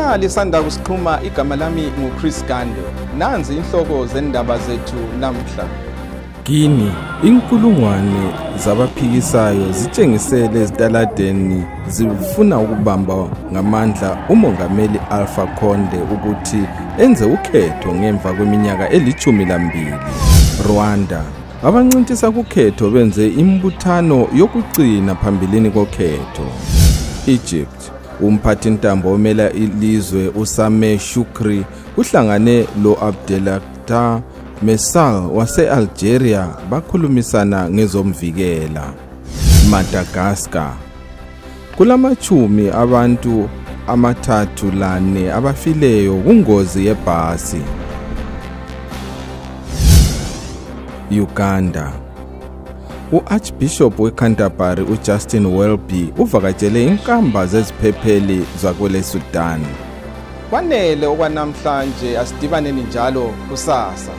Nxa lisanda kusiqhuma, igama lami nguChris Gande. Nanzi inhloko zendaba zethu namhla. Guinea, inkulungwane zabaphikisayo zitshengisele ezitaladeni zifuna ukubamba ngamandla umongameli Alpha Conde ukuthi enze ukhetho ngemva kweminyaka eli-12. Rwanda, abancintisa kukhetho benze imbuthano yokucina phambilini kokhetho. Egypt, umphathintambo omela ilizwe uSameh Shukri uhlangane lo-Abdelaktah Mesal wase-Algeria bakhulumisana ngezomvikela. Madagascar, kulamatshumi abantu 34 abafileyo kungozi yebhasi. Uganda, u-Archbishop weCanterbury uJustin Welby uvakatshele inkamba zeziphepheli zakwele Sudan. Kwanele okwanamhlanje, asidibaneni njalo kusasa.